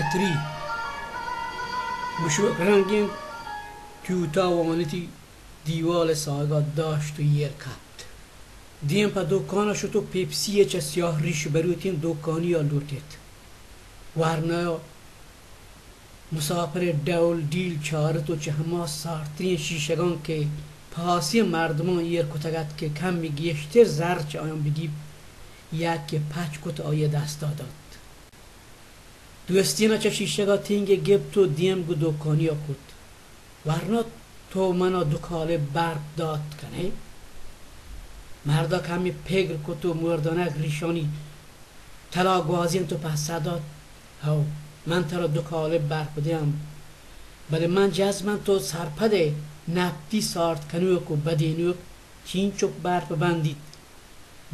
تری مشوک رنگیں توتا وانتی دیوال ءِ ساہگ ءَ داشت و ایر کپت۔ دیم پہ دکان ءَ شت و پیپسی ءِ چہ سیاہ ریش بروتیں دکانی ءَ لوٹت۔ ورنا ءَ مساپر ءِ ڈول ڈیل چارت و چہ ہما سارتریں شیشگاں کہ پہ ہاسیں مردماں ایر کتگ ات کہ کمے گیشتر زر چہ آیاں بگیپت، یکے پچ کت آئی ءِ دست ءَ دات۔ دوستین ءَ چہ شیشگ ءَ تینگے گپت و دیم گوں دکانی ءَ کت۔ ورنا، تو من ءَ دو کالب برپ دات کن ئے؟ مرد ءَ کمے پگر کت و مردانک ریشانی تلا گوازینت و پسہ دات، ہئو، من ترا دو کالب برپ دیاں، بلے من جزم آں تو سرپد ئے، نپتی سارت کنوک و بدینوک چینچک برپ بندیت۔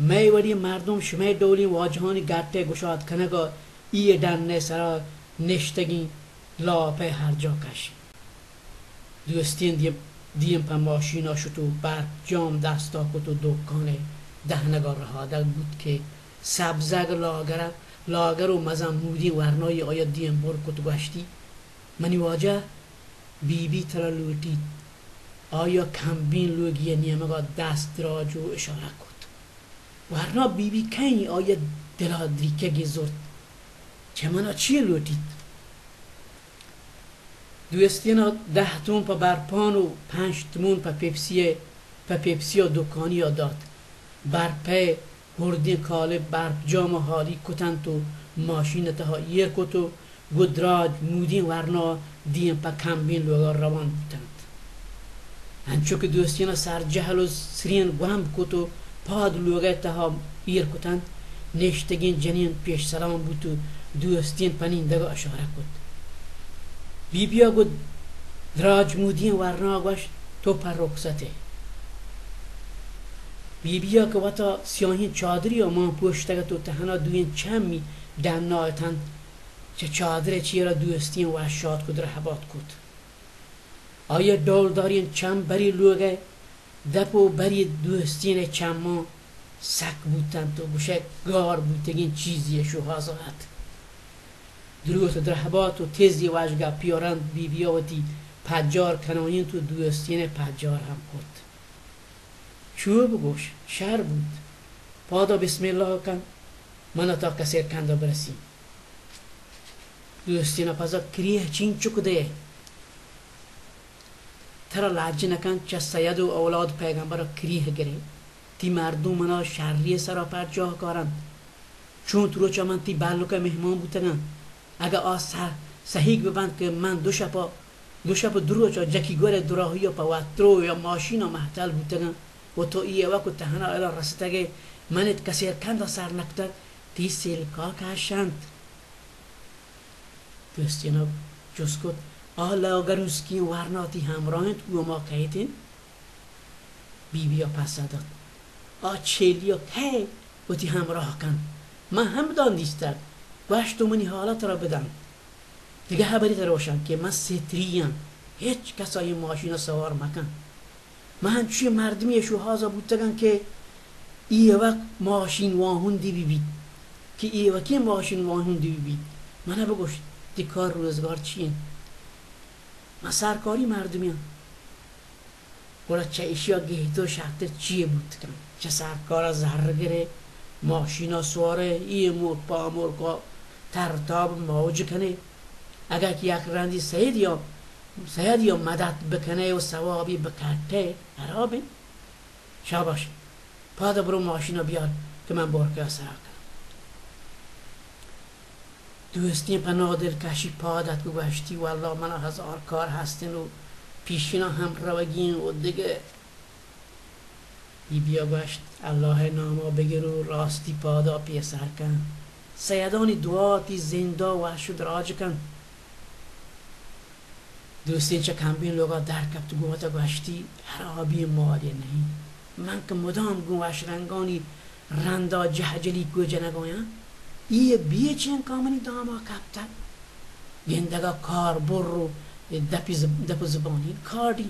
مئے وڑیں مردم شمئے ڈولیں واجہانی گٹ ءِ گشاد کنگ ءَ اے ڈن ءِ سرا نشتگیں لاپ ءِ ہرجاہ کش۔ دوستین دیم، دیم پہ ماشین ءَ شت و برپ جام دست ءَ کت و دکان ءِ دہنگ ءَ رہادگ بوت کہ سبزگ لاگر، لاگر و مزن مودیں ورنایے آئی ءَ دیم بر کت، گوشتی، منی واجہ، بی بی ترا لوٹیت۔ آئی ءَ کمبیں لوگی ءِ نیمگ ءَ دست دراج و اشارہ کت۔ ورنا، بی بی کئیں؟ آئی ءَ دل ءَ دریکگے زرت۔ چہ من ءَ چی لوٹیت؟ دوستین ءَ دہ تومن پہ برپان و پنچ تومن پہ پیپسی ءَ، پہ پیپسی ءَ دکانی ءَ دات۔ برپ ءِ ہردیں کالب برپ جام ءَ ہالی کتنت و ماشین ءِ تہا ایر کت و گوں دراج مودیں ورنا دیم پہ کمبیں لوگ ءَ روان بوتنت۔ انچو کہ دوستین ءَ سرجہل و سرین گومب کت و پاد لوگ ءِ تہا ایر کتنت، نشتگیں جنین پیش سلام بوت و دوستین پہ نیندگ ءَ اشارہ کت۔ بی بی ءَ گوں دراج مودیں ورنا ءَ گوشت، تو پہ رخصت ئے۔ بی بی ءَ کہ وتا سیاہیں چادری ءَ مان پوشتگ ات و تہنا دوئیں چمی ڈنا اتنت، چہ چادر ءِ چیرا دوستین وش آتک و درہبات کت۔ آئی ءِ ڈولداریں چم بری لوگ ءِ دپ و بری دوستین ءِ چماں سک بوتنت و گوشئے گار بوتگیں چیزے ءِ شوہاز ءَ ات۔ دروت و درہبات و تیزی وش گپی ءَ رند بی بی ءَ وتی پجار کنائینت و دوستین ءِ پجار ہم کرت۔ چو بگوش، شر بوت۔ پادا بسم اللہ کن، من ءَ تا کسیر کند ءَ برسی۔ دوستین ءَ پزا، کریہ چینچک دئے؟ ترا لج نہ کنت چہ سید و اولاد پیغمبر ءَ کریہ گرئے؟ تئی مردم من ءَ شری ءِ سرا پجاہ کارنت۔ چونت روچا من تئی بلک ءِ مہمان بوتگاں۔ اگاں آ سہ-، سہیگ بہ بنت کہ من دو شپ ءَ، دو شپ ءُ دو روچ ءَ جکی گور ءِ دراہی ءَ پہ واترو یا ماشین ءَ مہتل بوتگاں و تو اے ایوک ءَ تہنا ادا رستگ ئے، من ات کسیر کند ءَ سر نہ کتگ، تئی سلکا کش انت۔ دوستین ءَ جست کت، آ لاگروسکیں ورنا تئی ہمراہ انت گوں ما کئیت انت؟ بی بی ءَ پسہ دات، آ چیلی ءَ کئے وتی ہمراہ کنت؟ من ہمدا دیستگ، گوشت تو منی ہال ءَ ترا بدنت۔ دگہ ہبرے ترا گوشاں کہ من ستری آں، ہچ کس ءَ اے ماشین ءَ سوار مکن۔ من انچویں مردمے ءِ شوہاز ءَ بوتگاں کہ اے ایوک ماشین واہندے بہ بیت، کہ اے ایوکیں ماشین واہندے بہ بیت۔ من ءَ بگوش، تئی کار روزگار چی انت؟ من سرکاری مردمے آں۔ گڑا چہ ایشی ءَ گہتر شرتر چیے بوت کنت؟ چہ سرکار ءَ زر گرئے، ماشین ءَ سوارئے، اے ملک پہ آ ملک ءَ تر و تاب موج کنئے۔ اگاں کہ یک رندی سیدی ءَ، سیدی ءَ مدت بکنئے و ثوابی بکٹئے، حراب انت۔ شاباش، پادا برو ماشین ءَ بیار کہ من بورکے ءَ سرا کناں۔ دوستین پہ نادلکشی پاد اتک و گوشتی، واللہ من ءَ ہزار کار ہست انت و پیشین ءَ ہم روگی انت و دگہ۔ بی بی ءَ گوشت، اللہ ءِ نام ءَ بگر و راستی پادا پیسر کن۔ سیدانی دعا تئی زند ءَ وش و دراج کنت۔ دوستین چہ کمبیں لوگا در کپت، گوں وتا گوشتی، حرابی مالے نہ انت۔ من کہ مدام گوں وش رنگانی رندا جہجلی کو جنگ آیاں، اے بے چینکا منی داما کپتگ۔ گندگا کار بر و دپی زب-، دپ و زبانی کاڑی۔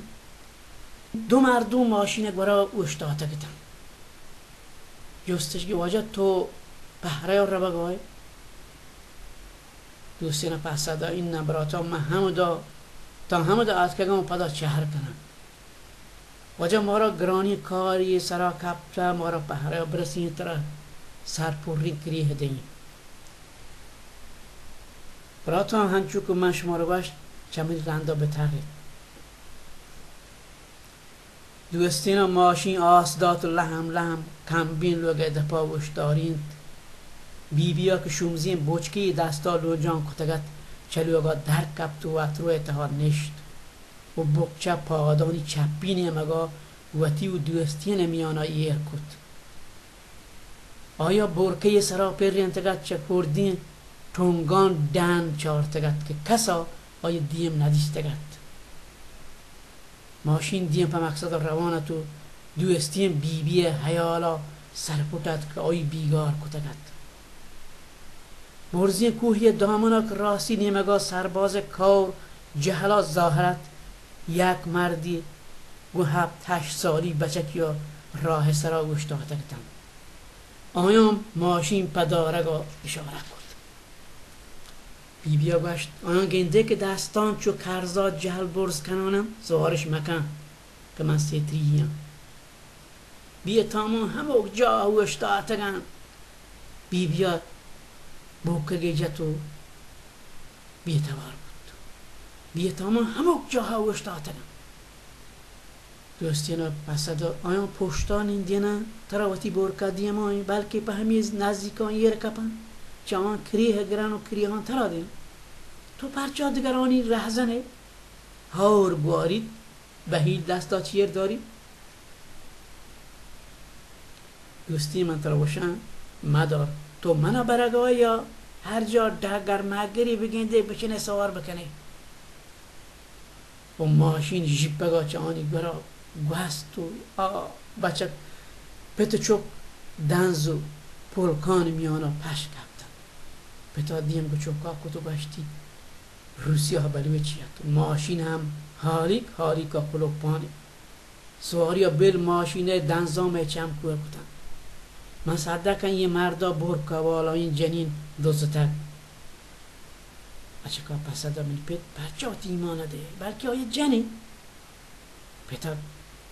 دو مردم ماشین گورا اوشتاتگ اتاں۔ جستش کہ واجہ تو پہرہ روگ آئے؟ دوستین ءَ پسہ دات، اناں براتاں، من ہمدا، تاں ہمدا آتکگاں و پدا چہر کناں۔ واجہ، مارا گرانیں کارے سرا کپتہ، مارا پہرہ برسیں، ترا سرپریں کریہ دئیں۔ براتاں، ہنچو کہ من شمارا گوشت، چہ منی رندا بترّیت۔ دوستیناں ماشین آس دات و لہم لہم کمبین لوگ ءِ دپا اوشتارینت۔ بی بی ءَ کہ شومزیں بوچکے دستا لونجان کتگ ات، چہ لوگا در کپت و وترو ءِ تہا نشت و بکچہ پادانی چپی نیمگا وتی و دوستین ءِ میانا ایر کت۔ آئی ءَ بورکہ ءِ سرا پرینتگ ات، چہ کردیں ٹنگاں ڈن چارتگ ات کہ کس ءَ آئی ءِ دیم ندیستگ ات۔ ماشین دیم پہ مقصد ءَ روان ات و دوستین بی بی ءِ ہیال ءَ سرپٹ ات کہ آئی بیگار کتگ ات۔ برزیں کوہی ءِ دامن ءَ کہ راستی نیمگ ءَ سرباز ءِ کور جہل ءَ ظاہر ات، یک مردے گوں ہپت ہشت سالی بچکی ءَ راہ ءِ سرا اوشتاتگ اتنت۔ آیاں ماشین پہ دارگ ءَ اشارہ کت۔ بی بی ءَ گوشت، آیاں گندئے کہ دستاں چو کرزات جہل برز کنان انت، سوارش مکن کہ من سیتری آں۔ بے تاماں ہمک جاہ اوشتاتگ انت۔ بی بی ءَ بوکگے جت و بے توار بوت۔ بے تاماں ہمک جاہ اوشتاتگ انت۔ دوستین ءَ پسہ دات، آیاں پشتا نندیناں، ترا وتی بورکا دیما ایں، بلکیں پہ ہمے نزیکاں ایر کپاں، چہ آں کریہ گراں و کریہاں ترا دیں۔ تو پرچا دگرانی رہزن ئے؟ ہور گواریت، بہیل دستا چیر داریت۔ دوستی، من ترا گوشاں، مدار۔ تو منا برگا یا ہر جا ڈگر مگری بگندے، بچنے سوار بکنے۔ و ماشین ژیپگ ءَ چہ آنی گورا گوست و آ بچک پت و چک دنز و پلکان میانا پش کپتنت۔ پتا دیم گوں چکا کت و گوشتی، روسیا بلوچی ات و ماشین ہم ہالیک ہالیکا کلوپانی۔ سواریا بل ماشین ءِ دنزاں مئے چم کور کتنت۔ من سدکاں اے مردا بورکا والائیں جنین دزتگ۔ بچکا پسہ دات، منی پت، پرچا وتی ایمان ءَ دئے؟ بلکہ آئی جنیں۔ پتا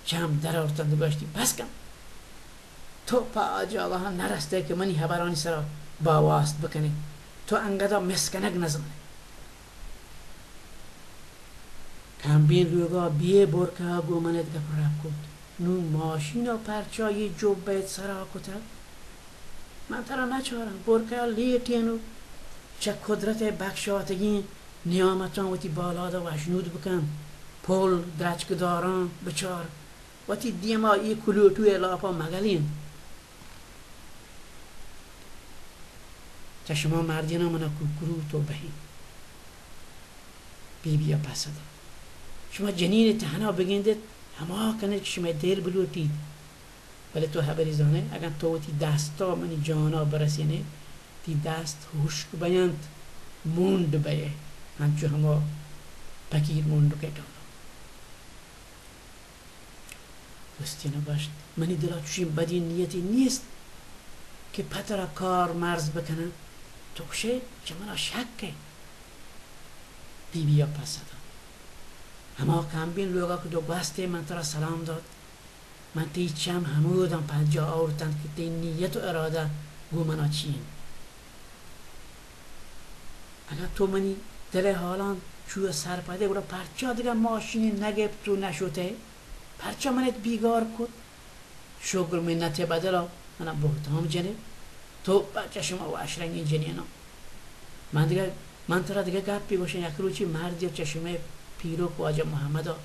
چم در آورتنت و گوشتی، بس کن۔ تو پہ آ جاگہاں نرستئے کہ منی ہبرانی سرا باواست بکنئے۔ تو انگتا مسکنگ نزانئے۔ کمبین لوگا بیئے، بورکا گوں من ات گپ و رپ کت۔ نوں ماشینا پرچا اے جبہ ات سرا کتگ؟ من ترا نچاراں، بورکا لیٹین و چہ قدرت ءِ بکشاتگیں نیامتاں وتی بالادا وشنود بکن، پل، درچکداراں بچار، وتی دیما اے کلوٹو ءِ لاپا مگلین۔ چہ شما مردیناں منا کوکروت و بہین۔ بی بی ءَ پسہ دات، شما جنین ءَ تہنا بگندیت، ہما کنیت کہ شمئے دل بلوٹیت۔ بلے تو ہبرے زانئے، اگاں تو وتی دستا منی جانا برسینئے، تئی دست ہشک بینت، مونڈ بئے، انچو ہما پکیر مونڈک ءِ ڈولا۔ دوستین ءَ گوشت، منی دل ءَ چوشیں بدیں نیتے نیست کہ پہ ترا کار مرز بکناں۔ تو گوشئے چہ منا شک ئے؟ بی بی ءَ پسہ دات، ہما کمبین لوگ ءَ کہ تو گوست ئے، من ترا سلام دات۔ من تئی چم ہموداں پجا آورتنت کہ تئی نیت و ارادہ گوں منا چی انت۔ اگاں تو منی دل ءِ حالاں چو سرپد ئے، گڑا پرچا دگہ ماشینے نہ گپت و نہ شت ئے؟ پرچا من ات بیگار کت؟ شگر منت ءِ بدل ءَ منا بہتام جن ئے۔ تو پرچا شما وش رنگیں جنیناں؟ من دگہ، من ترا دگہ گپے گوشاں، یک روچے مردے چہ شمئے پیرک واجہ محمد ءَ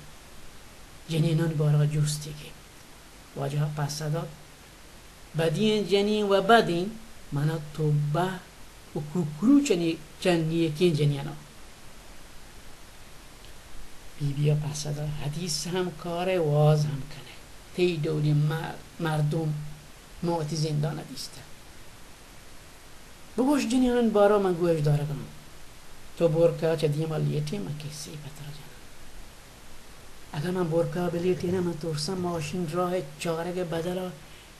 جنینانی بارہ ءَ جستے گپت۔ واجہ ءَ پسہ دات، بدیں جنین و بدیں، منا توبہ و کوکرو چہ نی-، چہ نیکیں جنیناں۔ بی بی ءَ پسہ دات، حدیث ہم کارئے، واز ہم کنئے۔ تئی ڈولیں مر-، مردم ما وتی زندان ءَ دیستہ۔ بگوش جنینانی بارہ ءَ من گوش دارگ ءَ آں۔ تو برکہ ءَ چہ دیما لیٹے، من کسے پہ ترا جناں۔ اگاں من برکہ ءَ بلیٹیناں، من ترساں ماشین راہ ءِ چارگ ءِ بدل ءَ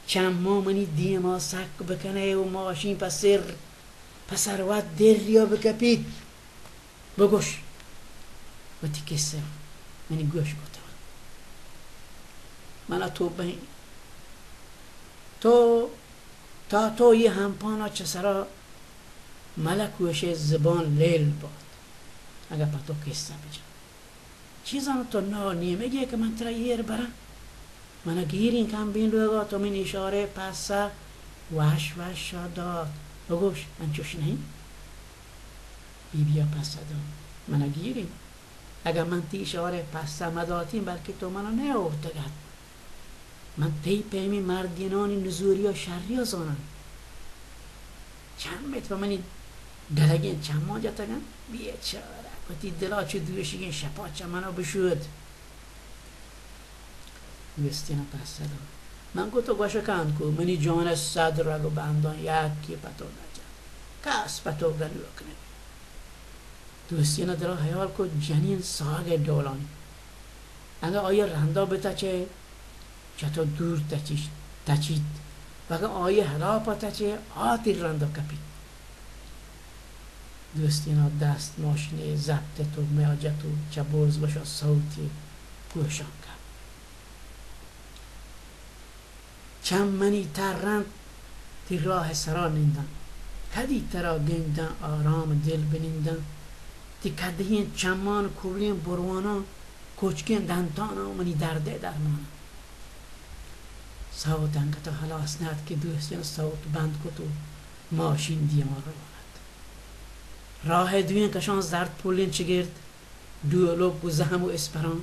چماں منی دیما سک بکنئے و ماشین پہ سر، پہ سروت دریا بکپیت۔ بگوش وتی کسہ، منی گوش کتگ۔ منا تو بہیں، تو، تا تو یہ ہمپانا چہ سرا ملک وشے زبان لیل بات، اگہ پہ تو کسہ بجن۔ چی زاناں تو ناہ نیمگے کہ من ترا ایر براں؟ منا گیریں کمبیں لوگا تو منی اشارہ پسہ وش وشا دات۔ بگوش، انچوش نہ انت؟ بی بیا پسہ دات، منا گیریں۔ اگاں من تئی اشارہ پسہ مداتیں، بلکہ تو منا نیاورتگ ات۔ من تئی پیمیں مردینانی نزوریا شریا زاناں۔ چمت پہ منی ڈلگیں چماں جتگ انت۔ بیچارہ وتی دلا چو دوشیگیں شپا چہ منا بشود۔ دوستینا پسہ دات، من گوں تو گوش کنت کو، منی جان ء صد رگ و بنداں یکے پہ تو نجنت، کس پہ تو گنوک نبیت۔ دوستینا دلا ہیال کت، جنین ساگ ء ڈولانی، اگاں آئی ء رندا بتچئے، چہ تو دور تچیش-، تچیت، و اگاں آئی ء ہلاپ ء تچئے، آ تئی رندا کپیت۔ دوستینا دست ماشین ء ضبط ء تگمہ ء جت و چہ برز وشا سوتے گوشاں کپت۔ چم منی تر انت، تئی راہ ء سرا ننداں۔ کدی ترا گنداں آرام دل بننداں۔ تئی کدہیں چمان کولیں برواناں، کچکیں دنتاناں منی درد ء درماناں۔ سوت انگت ء ہلاس نہ ات کہ دوستینا سوت بند کت و ماشین دیما روان ات۔ راہ ء دوئیں کشاں زرد پلیں چگرد، ڈولک گوں زہم و اسپراں،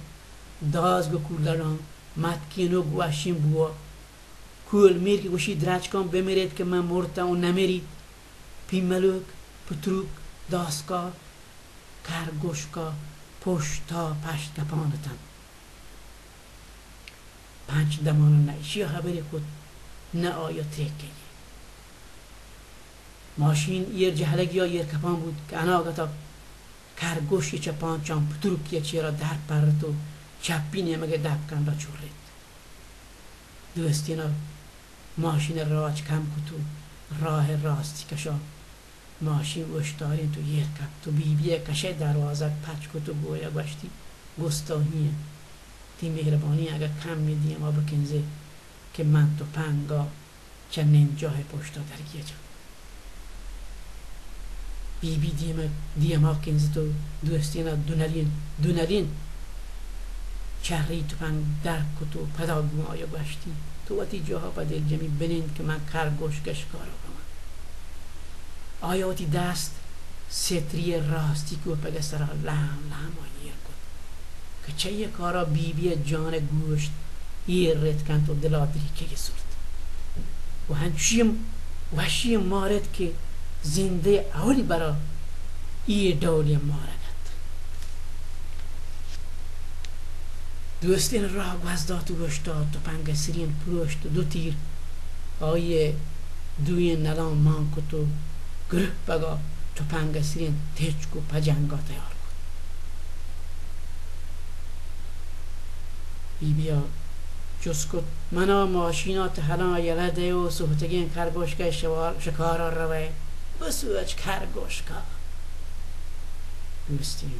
داز گوں کولڑاں، متکینوک گوں وشیں بوا۔ کول میر کہ گوشی درچکاں بمریت کہ من مرتاں و نمریت۔ پیملوک، پتروک، داسکا، کرگوشکا پشتا پشت کپان اتنت۔ پنچ دمان نہ ایشی ء ہبرے کت، نہ آئی ء تریکگے۔ ماشین ایر جہلگی ء ایر کپان بوت کہ اناگت ء کرگوشی چہ پانچاں پترکی ء چیرا در پرت و چپی نیمگ ء دپ کنڈا چوریت۔ دوستین ء ماشین ء راج کم کت و راہ ء راستی کشا ماشین اوشتارینت و ایر کپت و بی بی ء کش ء دروازگ پچ کت و گویا گوشتی، گستاہی انت، تئی مہربانی، اگاں کمے دیما بکنزے کہ من تپنگا چہ نندجاہ ء پشتا درگیجاں۔ بی بی دیم ء، دیما کنزت و دوستین ء دو نلین، دو نلین چری تپنگ در کت و پدا گوں آیا گوشتی، تو وتی جاہا پہ دلجمی بنند کہ من کرگوشک ء شکارا رواں۔ آیا وتی دست ستری ء راستی کوپگ ء سرا لہم لہم آئی ایر کت کہ چہ اے کارا بی بی ء جان ء گوشت ایر رتکنت و دلا دریکگے زرت و ہنچوشی وشی مارت کہ زندے اولی برا اے ڈولی مارگ ات۔ دوستین راہ گوز دات و اوشتات، تپنگ ء سرین پروشت و دو تیر آئی ء دوئیں نلاں مان کت و گرپگا تپنگ ء سرین تچک و پہ جنگا تیار کت۔ بی بی ء جست کت، منا ماشینا تہلاں یلہ دئے و سہتگیں کرگوشک ء شوار-، شکارا روئے؟ بسوچ کرگوشکا۔ دوستین،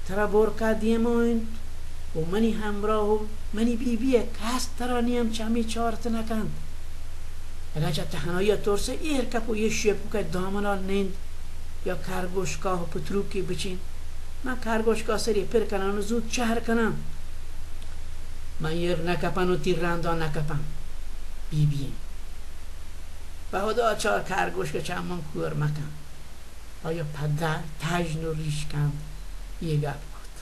ترا برکا دیما انت و منی ہمراہ و منی بی بی ء کس ترا نیم چمی چارت نہ کنت۔ اگاں چہ تہنائی ء ترس ء ایر کپ و یہ شیپک ء دامنا نند یا کرگوشکا و پتروکی بچین، من کرگوشکا سری پر کنان و زود چہر کنان۔ من ایر نہ کپان و تئی رندا نہ کپان۔ بی بی، پہ ہدا چار کرگوشک چمان کور مکن۔ آیا پدر تژن و ریش کند یہ گپ کت۔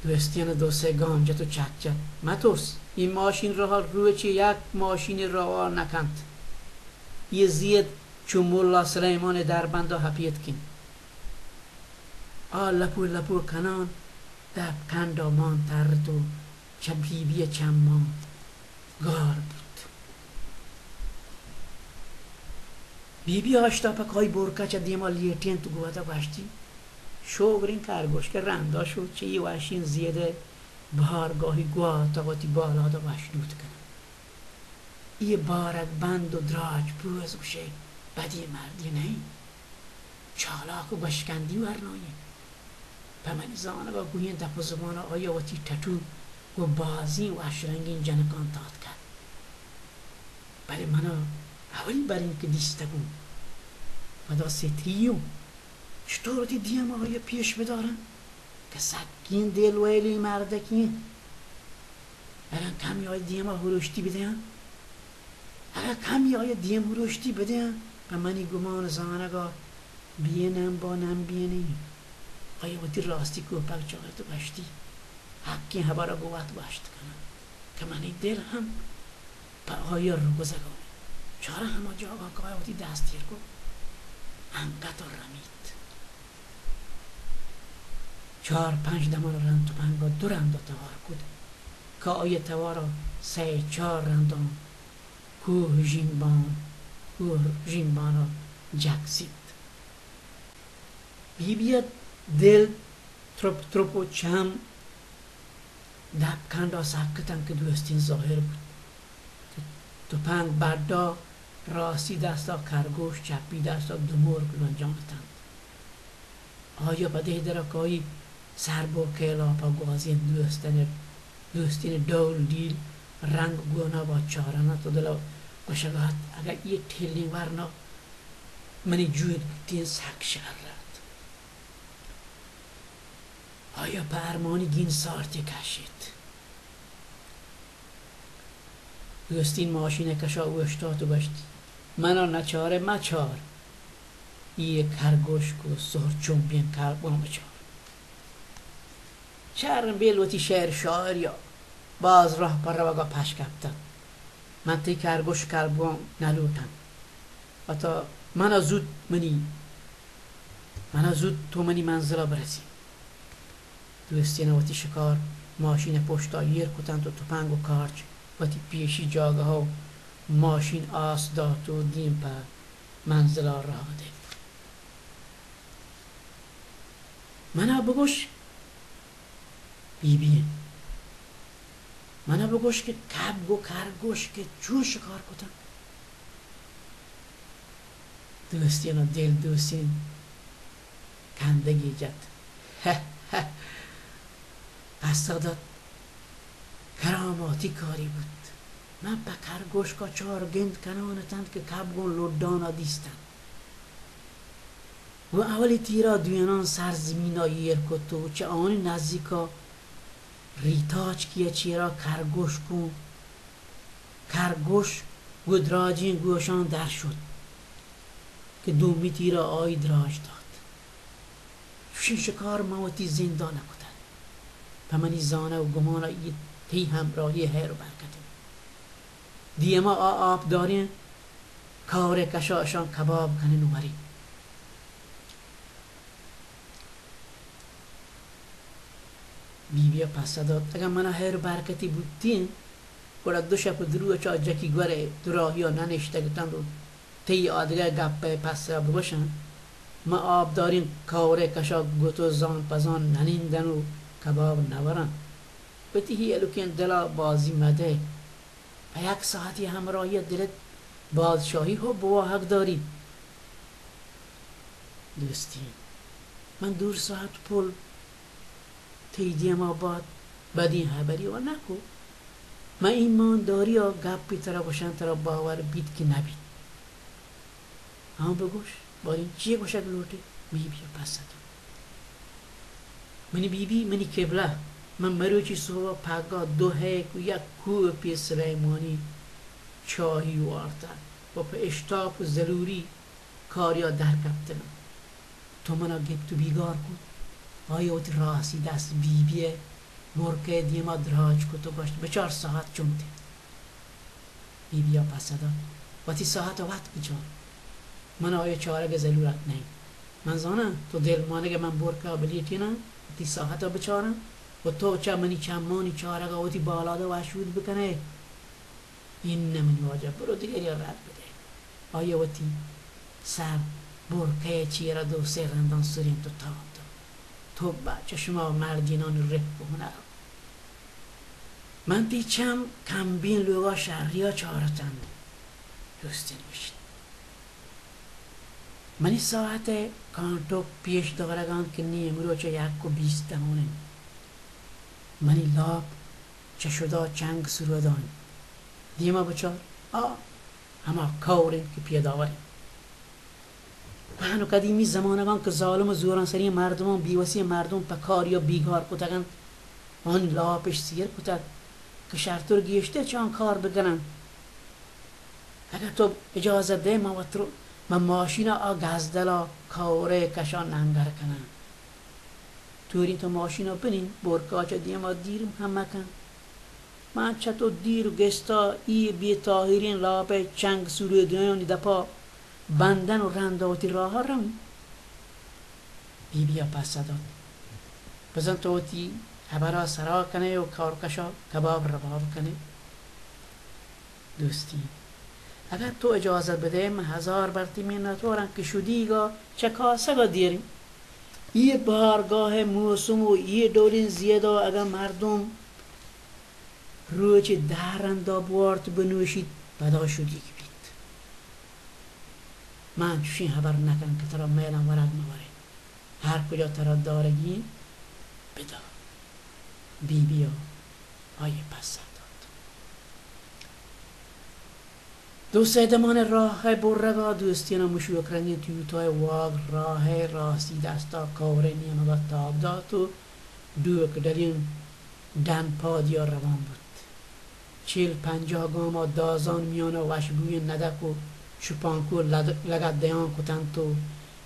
دوستین دو سے گام جت و چک جت۔ مترس، این ماشین راه روچی یک ماشین روا نکنت۔ یہ زید چو ملا سلیمان دربند ہپیت کن۔ آ لپو لپو کنان دپ کنڈا مان ترت و چہ بی بی چمان گار بوت۔ بی بی آشتاپک آئی برکا چہ دیما لیٹینت و گوات گوشتی، شوگریں کرگوشک رندا شد، چہ یہ وشین زیدہ بارگاہی گوات وتی بالادا وشنود کنن۔ یہ بارگ بند و دراج پوز گوشے بدی مردی نہیں۔ چالاک و گوشکندی ورناییں۔ پہ منی زانگ ء گوئیں دپ و زبان ء آئی ء وتی ٹٹو گوں بازیں وش رنگیں جنکاں دات کت۔ بلے من ء اولی بر انت کہ دیستگ اوں۔ پدا ستری اوں۔ چطور وتی دیم ء آئی ء پیش بداراں کہ سکیں دل ویلیں مردکے انت۔ اگاں کمی آئی دیم ء ہروشتی بدیاں، اگاں کمی آئی دیم ہروشتی بدیاں، پہ منی گمان زانگ ء بے نمب ء نمبینے۔ آئی ء وتی راستی کوپگ چارت ء گوشتی، حقیں ہبر ء گوں وت گوشت کناں کہ منی دل ہم پہ آئی ء رگزگ ء انت۔ چاراں ہما جاگہ کہ آئی ء وتی دست ایر کت، انگت ء رمیت۔ چار پنچ دمل رند تپنگ ء دو رند ء توار کت کہ آئی ء توار ء سئے چار رنداں کوہ ژیمبان، کوہ ژیمبان ء جکسیت۔ بی بی ء دل ترپ ترپ و چم دپ کنڈ ء سک اتنت کہ دوستین ظاہر بوت۔ تپنگ بڈ ء راستی دست ء کرگوش، چپی دست ء دو مرگ لنجان اتنت۔ آئی ء پہ دہدرا کائی سر بو کیلاپ ء گوازینت۔ دوستین، دوستین ڈول ڈیل رنگ گون ء با چاران ات و دل ء گوشگ ء ات، اگاں اے ٹھیلیں ورنا منی جہد بوتیں سک شر ات۔ آئی ء پہ ارمانی گین سارتے کشیت۔ دوستین ماشین ء کشا اوشتات و گوشتی، منا نچارے مچار، اے کرگوشک و سہر چمبیں کرگاں بچار۔ شریں بیل وتی شعر شاعر یا باز راہ پر روگا پش کپتگ۔ من تئی کرگوش کرگاں نلوٹاں۔ اتا منا زوت منی، منا زوت تو منی منزلا برسی۔ دوستین ء وتی شکار ماشین ء پشت ء ایر کتنت و تپنگ و کارچ وتی پیشی جاگہ ء ماشین آس دات و دیم پہ منزل ء راہ دات۔ منا بگوش، بی بی ء، منا بگوش کہ کبگ و کرگوشک ء چون شکار کتنت؟ دوستین ء دل دوستین کندگے جت۔ پسہ دات، کراماتی کارے بوت۔ من پہ کرگوشکا چار گند کنان اتنت کہ کبگاں لڈانا دیستنت۔ گوں اولی تیرا دوئینان سر زمینا ایر کت و چہ آنی نزیکا ریتاچکیا چیرا کرگوشکوں کرگوش گوں دراجیں گوشاں در شت کہ دومی تیرا آئی دراج دات۔ چوشیں شکار من وتی زندا نہ کتگ۔ پہ منی زانگ و گمانا اے تئی ہمراہی ہیر و برکت انت۔ دیما آ آپداریں کاورے کشا اشاں کباب کنیں و وریں۔ بی بی ء پسہ دات، اگاں منا ہیر برکتی بوتیں، گڑا دو شپ و دو روچ آ جکی گور ء دراہیا نہ نشتگ اتنت و تئی آدگہ گپ ء پسہ ء بگوشاں، من آبداریں کاور ء کشا گت و زان پہ زان نہ نندن و کباب نہ وراں۔ وتی ہیلوکیں دل ء بازی مدئے۔ پہ یک ساعتی ہمراہی ء دلت بادشاہی حب و واہگ داریت۔ دوستی، من دور ساعت پل تئی دیما بات بدیں ہبری و نکو۔ من ایمانداری ء گپی ترا گوشاں، ترا باور بیت کہ نہ بیت۔ ہاں بگوش، باریں چی گوشگ لوٹے؟ بی بی ء پسہ دات۔ منی بی بی، منی قبلہ، من مروچی سہب ء پگا دو ہیک و یک کوہ پہ سلیمانی چاہی وارتگ و پہ اشتاپ و زلوری کاریا در کپتگاں۔ تو منا گپت و بیگار کت۔ آئی ء وتی راستی دست بی بی ء برکہ ء دیما دراج کت و گوشت، بچار ساعت چنت انت۔ بی بی ء پسہ دات، وتی ساعت ء وت بچار۔ من آئی ء چارگ ء ضلورت نہ انت۔ من زاناں تو دلمانگ ء من برکہ ء بلیٹیناں، وتی ساعت ء بچاراں و تو چہ منی چمانی چارگ ء وتی بالاد ء وشود بکن ئے۔ اناں منی واجہ، برو دگریا رد بدئے۔ آئی ء وتی سر برکہ ء چیرا دو سے رنداں سرینت و تاب دات۔ توبہ چہ شما مردینانی رفق و ہنر۔ من تئی چم کمبیں لوگا شریا چارتن۔ دوستین گوشت۔ منی ساعت ءِ کانٹوک پیش دارگ ءَ اَنت کہ نی امروچ ءَ یک ءُ بیست ءَ ہون اِنت۔ منی لاپ چہ شدا چنگ سرودان۔ دیما بچار، آ ہما کور اِنت کہ پیداور اِنت۔ پہن ءُ قدیمی زمانگاں کہ ظالم ءُ زورانسری مردماں بیوسی مردم پہ کار یا بیگار کتگ اَنت، آہانی لاپ اِش سیر کتگ کہ شرتر گیشتر چہ آں کار بکن اَنت۔ اگاں تو اجازت دئے، من وت رو، من ماشین ءَ آ گزدل ءَ کور ءِ کش ءَ ننگر کناں۔ توری تو ماشین ءَ بنند، برکاچ ءَ دیما دیر ہم مکن۔ من چہ تو دیر ءُ گستا اے بے تاہیریں لاپ ءِ چنگ سرودانی دپ ءَ بندن ءُ رند ءَ وتی راہ ءَ رواں۔ بی بی ءَ پسہ دات، بزاں تو وتی ہبر ءَ سرا کن ئے ءُ کورکش ءَ کباب رباب کن ئے۔ دوستی، اگاں تو اجازت بدئے، من ہزار برتی منت واراں کہ شدیگ ءَ چکاسگ ءَ دیر اِنت۔ اے بارگاہ ءِ موسم ءُ اے ڈولیں زید ءَ اگاں مردم روچے دہ رندا بوارت بنوشیت، پدا شدیگ بیت۔ من انچوشیں ہبر نہ کناں کہ ترا مئیلاں ورگ مہ ورئے۔ ہر کجا ترا دارگی اِنت، بدار۔ بی بی ءَ آئی ءَ پسہ دات۔ دو سئے دمان ءِ راہ ءِ برگ ءَ دوستیان ءَ مشوک رنگیں توتاہ ءِ واگ راہ ءِ راستی دست ءَ کور ءِ نیمگ ءَ تاب دات ءُ ڈوک ڈلیں ڈن پادی ءَ روان بوت۔ چل پنجاہ گام ءَ دازان میان ءَ وشبوئیں ندک ءُ شپانکو لد-، لگت دیان کت اَنت ءُ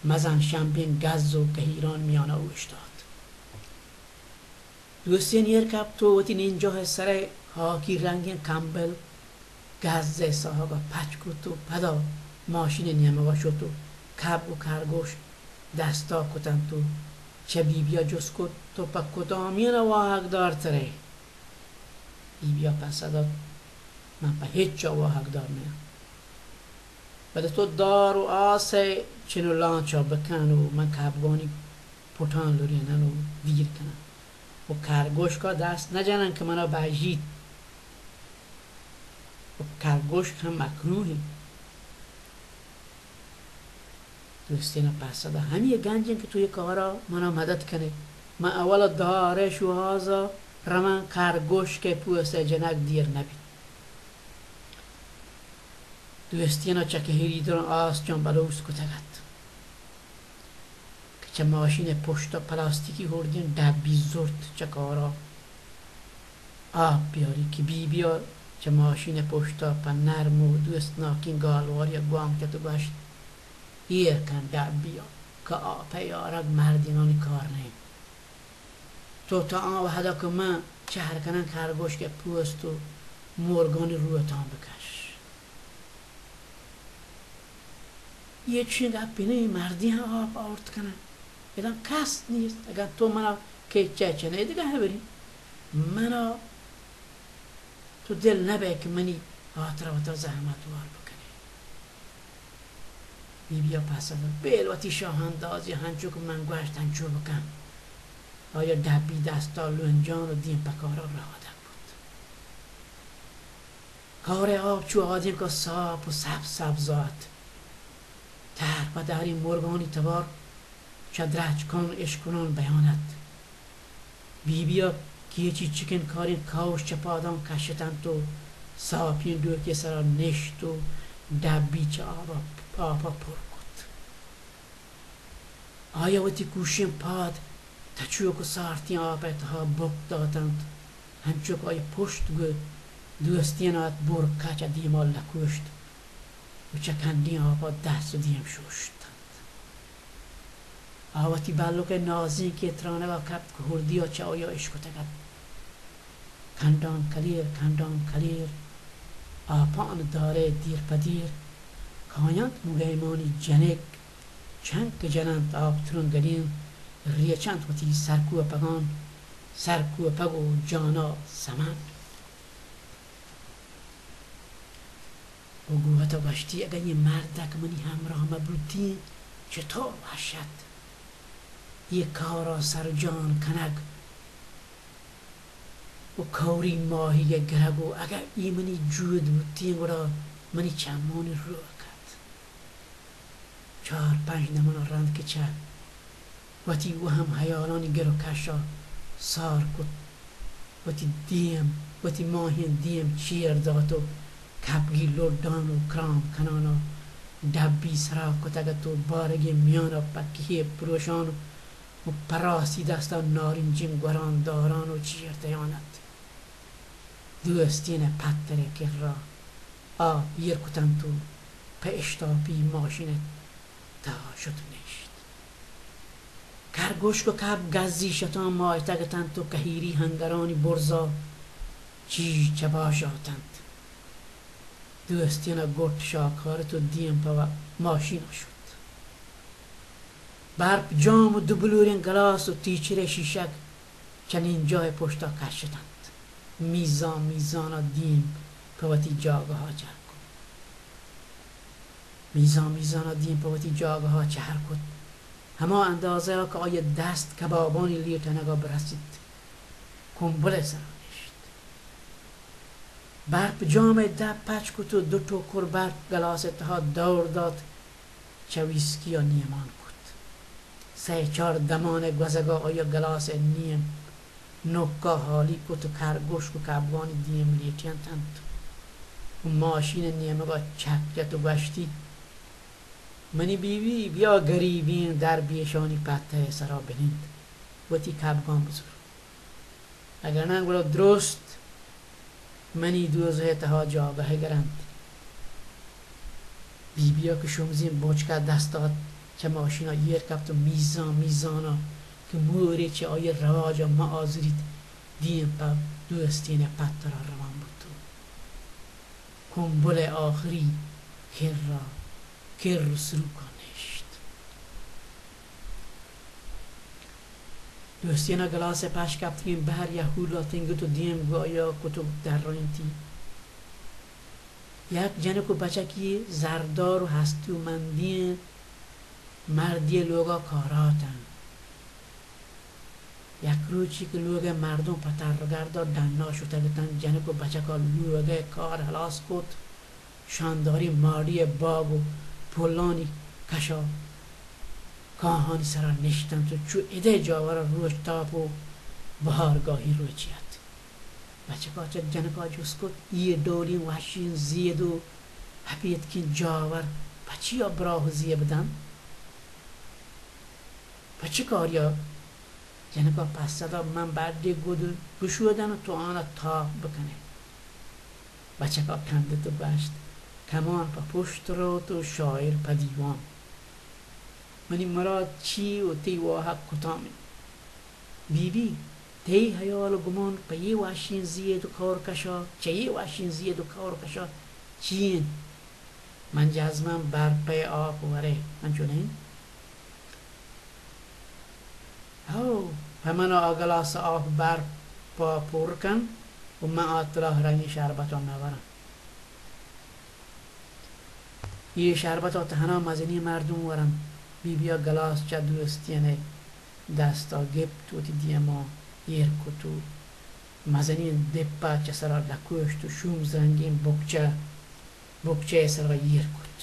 مزن شمبیں گز ءُ کہیران میان ءَ اوشتات۔ دوستین ایر کپت ءُ وتی نینجاہ ءِ سر ءِ ہاکی رنگیں کمبل گز ءِ ساہگ ءَ پچ کت ءُ پدا ماشین ءِ نیمگ ءَ شت ءُ کب ءُ کرگوش دست ءَ کت اَنت ءُ چہ بی بی ءَ جست کت، تو پہ کدامیان ءَ واہگدار تر ئے؟ بی بی ءَ پسہ دات، من پہ ہچ ءَ واہگدار نیاں۔ بلے تو دار ءُ آس ءِ چن ءُ لانچ ءَ بکن ءُ من کبگانی پٹاں لریناں ءُ دیر کناں ءُ کرگوشک ءَ دست نہ جناں کہ من ءَ بژیت ءُ کرگوشک ہم مکروہ اِنت۔ دوستین ءَ پسہ دات، ہمے گنج اِنت کہ تو اے کار ءَ من ءَ مدد کن ئے۔ من اول ءَ دار ءِ شوہاز ءَ رواں، کرگوشک ءِ پوست ءِ جنگ دیر نہ بیت۔ دوستین ءَ چہ کہیریدراں آس جان بلوچ کتگ اَت کہ چہ ماشین ءِ پشت ءَ پلاستیکی ہردیں ڈبی زرت چہ کار ءَ آپ بیاری کہ بی بی ءَ چہ ماشین ءِ پشت ءَ پہ نرم ءُ دوستناکیں گالوارے ءَ گوانک جت ءُ گوشت، ایر کن ڈبی ءَ کہ آپ ءِ آرگ مردینانی کار نہ اِنت۔ تو تا آں وہد ءَ کہ من چہر کناں کرگوشک ءِ پوست ءُ مرگانی روتاں بکش۔ اے چین گپے نہ اِنت، مردے ہم آپ آورت کناں۔ ادا کس نیست۔ اگاں تو من ءَ کیچ ءَ چن ئے، دگہ ہبرے۔ من ءَ تو دل نہ بئے کہ منی ہاترا وتا زحمت وار بکن ئے۔ بی بی ءَ پسہ دات، بل وتی شاہاندازی ءَ ہنچو کہ من گوشت ہنچو بکن۔ آئی ءَ ڈبی دست ءَ لنجان ءُ دیم پہ کار ءَ رہادگ بوت۔ کور ءِ آپ چو آدینک ءَ ساپ ءُ سبز سبز ات۔ تہر پہ تہریں مرگانی توار چہ درچکان اشکنان بیان ات۔ بی بی ءَ کیچی چکن کاریں کئوش چہ پاداں کشت اَنت ءُ ساپیں ڈوکے سرا نشت ءُ ڈبی چہ آپ ءَ، آپ ءَ پر کت۔ آئی ءَ وتی کوشیں پاد تچوک ءُ سارتیں آپ ءِ تہا بک دات اَنت، ہنچو کہ آئی ءِ پشت گوں دوستین ءَ ات، برکا چہ دیما لکوشت ءُ چہ کنڈیں آپ ءَ دست ءُ دیم شوشت اَنت۔ آ وتی بلک ءِ نازینکیں ترانگ ءَ کپت کہ ہردی ءَ چہ آئی ءَ اشکتگ اَت۔ کنڈان کلیر، کنڈان کلیر، آپان دارے دیر پہ دیر، کاینت مگیمانی جنک، چنک جننت آپ ترنگلین، ریچنت وتی سرکوپگان، سرکوپگ ءُ جانا سمن۔ ءُ گوں وت ءَ گوشتی، اگاں اے مردک منی ہمراہ مہ بوتیں، چتور وش ات اے کار ءَ سر ءُ جان کنگ ءُ کوری ماہیگ ءِ گرگ ءُ اگاں اے منی جہد بوتیں، گڑا منی چمانی روک ات۔ چار پنچ دمانا رند کہ چہ وتی وہم ہیالانی گر و کشا سار کت، وتی دیم، وتی ماہیں دیم چیر دات و کپگی لڈان و کرام کنانا ڈبی سرا کتگ ات و بارگی میانا پکہے پروشان و پراسی دستا نارنجین گوران داران و چیر دیان ات۔ دوستین پتر کرا آ ایر کتنت و پہ اشتاپی ماشین تہا شت و نشت۔ کرگوشک و کپ گزی شتان ماہتگ اتنت و کہیری ہنگرانی برزا چیچ چبا شاتنت۔ دوستین گٹ شاکارت و دیم پہ ماشین شت۔ برپ جام و دو بلوریں گلاس و تیچرے شیشگ چنین جاہ پشتا کشتنت۔ میزان میزانا دیم پہ وتی جاگہا چہ میزان میزانا دیم پہ وتی جاگہا چہر کت۔ ہما اندازہ کہ آئی دست کبابانی لیٹنگا برسیت، کمبلے سرا نشت۔ برپ جامے دپ پچ کت و دو ٹوکر برپ گلاسے تہا دور دات، چہ ویسکیا نیمان کت۔ سئے چار دمانے گوزگا آئی گلاسے نیم نوکا ہالی کت و کرگوشک و کبگانی دیم لیٹینتنت و ماشین نیمگا چپ جت و گوشتی، منی بیوی، بیا گریبیں دربیشانی پتہ سرا بنند، وتی کبگان بزور۔ اگاں ناں گڑا درست منی دوزہ تہا جاگہ گرنت۔ بی بیا کہ شمزیں بوچکا دست دات، چہ ماشینا ایر کپت و میزان میزانا کہ مورے چہ آئی رواجا مہ آزریت، دیم پہ دوستین پترا روان بوت و کمبل آخری کرا کر و سروکا نشت۔ دوستینا گلاسے پش کپتگیں بہر یا ہولا تنگت و دیم گوں آیا کت و درائینتی۔ یک جنک و بچکی زردار و ہستومندیں مردی لوگا کاراتن۔ یک روچی کہ لوگئے مردم پہ ترگردا ڈنا شتگ اتنت، جنک و بچکا لوگئے کار ہلاس کت، شانداریں ماڑی ء باگ و پلانی کشا کاہانی سرا نشتنت و چو ادئے جاورا روچ تاپ و بہارگاہی روچے ات۔ بچکا چہ جنکا جست کت، اے ڈولیں وشیں زید و ہپیتکیں جاور پہ چیا براہ و زیب دنت؟ پہ چہ کاریا؟ جنکا پسہ دات، من بڈے گد بشودن و تو آنا تاپ بکنئے۔ بچکا کندت و گوشت، کمان پہ پشت روت و شاعر پہ دیوان۔ منی مراد چی و تئی واہگ کتام انت؟ بی بی، تئی ہیال و گمان پہ اے وشیں زید و کارکشا، چہ اے وشیں زید و کارکشا چی انت؟ من جزماں برپئے آپ ورئے، انچو نہ انت؟ ہو، پہ من آ گلاس آپ برپا پر کن و من آ تلاہ رنگیں شربتا نہ وراں۔ اے شربتا تہنا مزنیں مردم ورنت۔ بی بیا گلاس چہ دوستینئے دستا گپت، وتی دیما ایر کت و مزنیں دپا چہ سرا لکوشت و شومز رنگیں بکچہ، بکچہ ء سرا ایر کت۔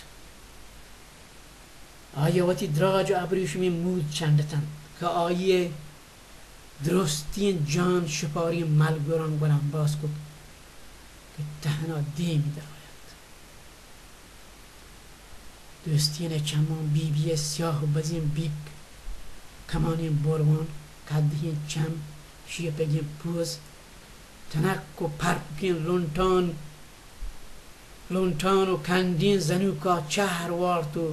آئی ء وتی دراج ء ابریشمیں مود چنڈ اتنت کہ آئی ء درستیں جان شپاریں ملگوراں گورامباز کت کہ تہنا دیمی درآیت۔ دوستین ء چماں بی بی ء سیاہ و بزیں بیک، کمانیں بوروان، کدہیں چم، شیپگیں پوز، تنک و پرپکیں لنٹان، لنٹان و کنڈیں زنوکا چہر وارت و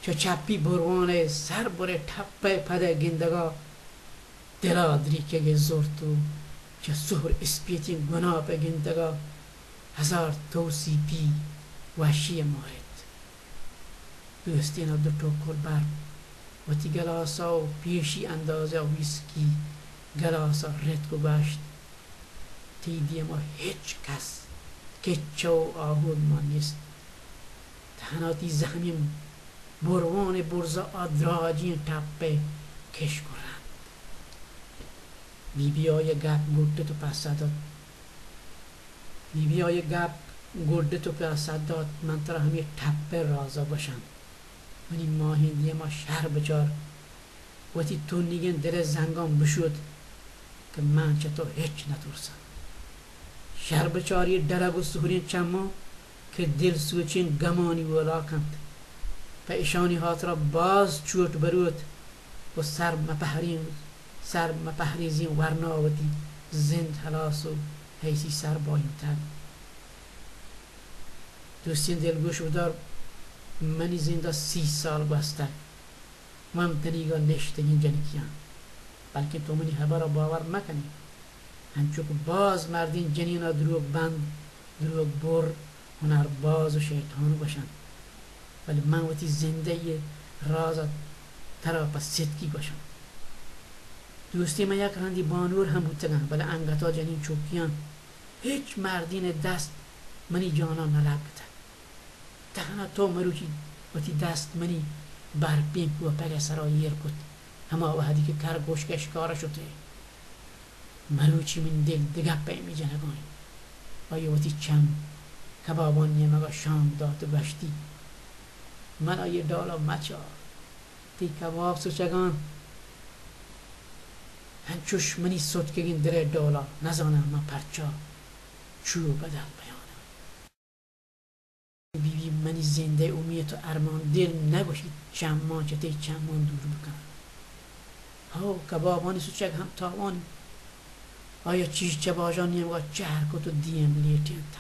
چہ چپی بروان ء سر برے ٹپ ء پد ء گندگا دل ء دریکگ ء زرت و چہ سہر اسپیتیں گناپ ء گندگا ہزار توسیپی وشی ء مارت۔ دوستین ء دو ٹوکر برپ وتی گلاسا و پیشی اندازہ ویسکی گلاسا رتک و گوشت، تئی دیما ہچ کس، کچ و آہور ما نیست۔ تہنا تئی زہمیں بروان ء برزا آ دراجیں ٹپ ء کشک و رند۔ بی بی آئی ء گپ گڈت و پسہ دات۔ بی بی آئی ء گپ گڈت و پسہ دات، من ترا ہمے ٹپ ء رازا گوشاں۔ منی ماہیں دیما شر بچار، وتی تنیگیں دل ءِ زنگاں بشود کہ من چہ تو ہچ نہ ترساں۔ شر بچار اے ڈلگ و سہریں چماں کہ دل سوچیں گمانی ولاک انت۔ پہ اشانی ہاترا باز چوٹ بروت و سر مپہرین، سر مپہریزیں ورنا وتی زند ہلاس و حیثی سر باہینتگ۔ دوستیں دلگوش بدار، منی زندا سی سال گوستگ۔ من تنیگا نشتگیں جنکیاں، بلکیں تو منی ہبرا باور مکنئے۔ انچو کہ باز مردین جنینا دروگ بند، دروگ بر، ہنر باز و شیطان گوشنت، بلے من وتی زندئی رازا ترا پہ ستکی گوشاں۔ دوستیں، من یک رندی بانور ہم بوتگاں، بلے انگتا جنین چکیاں ہچ مردین دست منی جانا نہ لگتگ۔ تہنا تو مروچی وتی دست منی برپیں کوپگ ءِ سرا ایر کت، ہما وہدی کہ کر گوشک ءِ شکار ءَ شت ئے۔ مروچی منی دل دگہ پیمے جنگا انت۔ آئی ءَ وتی چم کبابانی نیمگا شانک دات و گوشتی، من آئی ءِ ڈولا مچار، تئی کباب سچگاں انچوش منی ستکگیں دل ءِ ڈولا، نزاناں من پرچا چو بدل بیاناں۔ بی بی، منی زندئے امیت و ارمان، دل نگوشیت چماں چہ تئی چماں دور بکن۔ ہو، کبابانی سچگ ہم تاوانی۔ آیا چیز چہ باژانی نیمگا چہر کت و دیم لیٹینتنت۔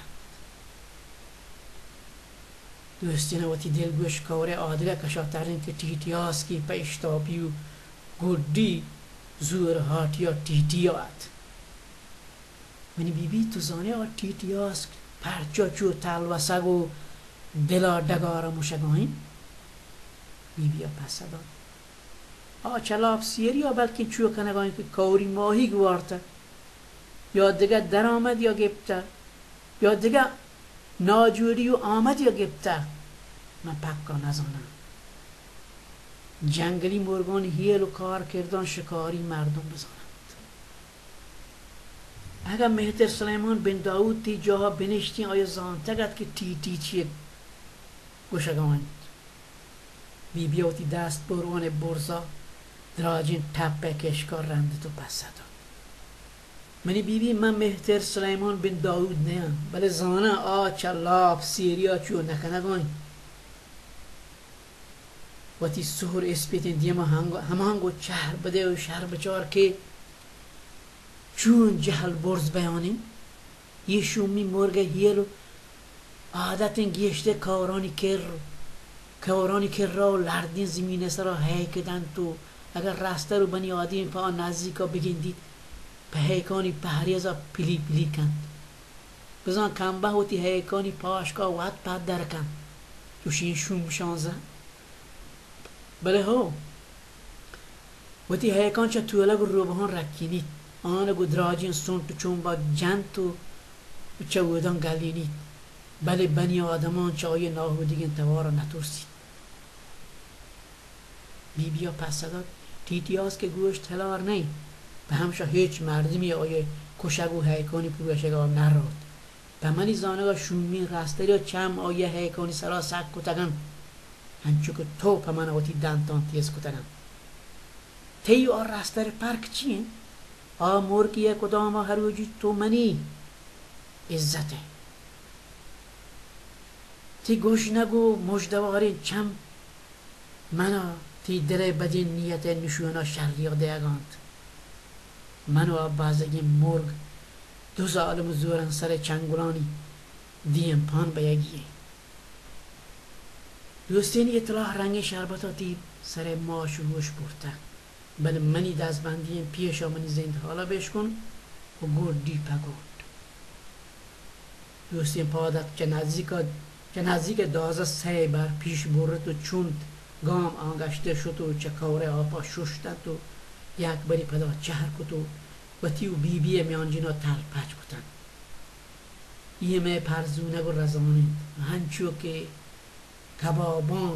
دوستینا وتی دلگوش کئورئے آدگہ کشا ترینت کہ ٹیٹی آسکے پہ اشتاپی و گڈی زور ہاٹیا ٹیٹیا ات۔ منی بی بی، تو زانئے آ ٹیٹی آسک پرچا چو تلوسگ و دلا ڈگارا مشگا انت؟ بی بیا پسہ دات، آ چہ لاپ سیریا بلکیں چو کنگا انت کہ کئوری ماہیگ وارتگ، یا دگہ درآمدیا گپتگ، یا دگہ ناجوڑی و آمدیا گپتگ، من پکا نزاناں۔ جنگلی مرگانی ہیل و کارکرداں شکاری مردم بزاننت۔ اگاں مہتر سلیمان بن داؤد تئی جاہا بنشتیں، آیا زانتگ ات کہ ٹی ٹی چی گوشگا انت؟ بی بی ءَ وتی دست بروان ءِ برزا دراجیں ٹپ ءَ کشکا رند ات و پسہ دات، منی بی بی، من مہتر سلیمان بن داؤد نیاں، بلے زاناں آ چہ لاپ سیریا چو نہ کنگا انت۔ وتی سہر اسپیتیں دیما ہنگ-، ہمانگو چہر بدئے و شر بچار کہ چون جہل برز بیان انت۔ اے شومی مرگ ءِ ہیل و عادت انت گیشتر کئورانی کر، کئورانی کرا و لردیں زمین ءِ سرا ہیک دنت و اگاں رستر و بنی آدمی پہ آ نزیکا بگندیت، پہ ہیکانی پہریزا پلی پلی کنت۔ بزاں کمبہ وتی ہیکانی پاشکا وت پدر کنت، چوشیں شوم شانزہ۔ بلے ہو، وتی ہیکاں چہ تولگ و روبہاں رکینیت، آنگو دراجیں سنٹ چمبا جنت و چہ اوداں گلینیت، بلے بنی آدمان چہ آئی ءِ ناہودیگیں توارا نترسیت۔ بی بی ءَ پسہ دات، ٹی ٹی آسک ءِ گوشت ہلار نہ انت، پہ ہمشا ہچ مردمے آئی ءِ کشگ و ہیکانی پروشگا نہ روت۔ پہ منی زانگا شومیں رسترے ءَ چم آئی ءِ ہیکانی سرا سک کتگ انت، انچو کہ تو پہ من وتی دنتاں تیز کتگ انت۔ تئی و آ رستر ءِ پرک چی انت؟ آ مرگی ءِ کدام ءَ ہروجی تو منی عزت ئے۔ تئی گژنگ و مژدواریں چم منا تئی دل ءِ بدیں نیت ءِ نشونا شریا دئیگا انت۔ من و آ بزگیں مرگ دو زالم و زورانسر ءِ چنگلانی دیمپان بئیگی ایں۔ دوستین، اے تلاہ رنگیں شربتا تئی سر ءِ ماش و ہوش برتگ، بلے منی دزبندی انت، پیشا منی زند حالا بشکن و گڈی پہ گڈ۔ دوستیں، پاد اتک چہ نزیک ءَ، چہ نزیک ءَ دازہ سئے بر پیش برت و چنت گام آنگشتر شت و چہ کئور ءِ آپا ششت انت و یک برے پدا چہر کت و وتی و بی بی ءِ میانجنا تل پچ کت انت۔ اے مئے پرزونگ و رزان انت، انچو کہ کباباں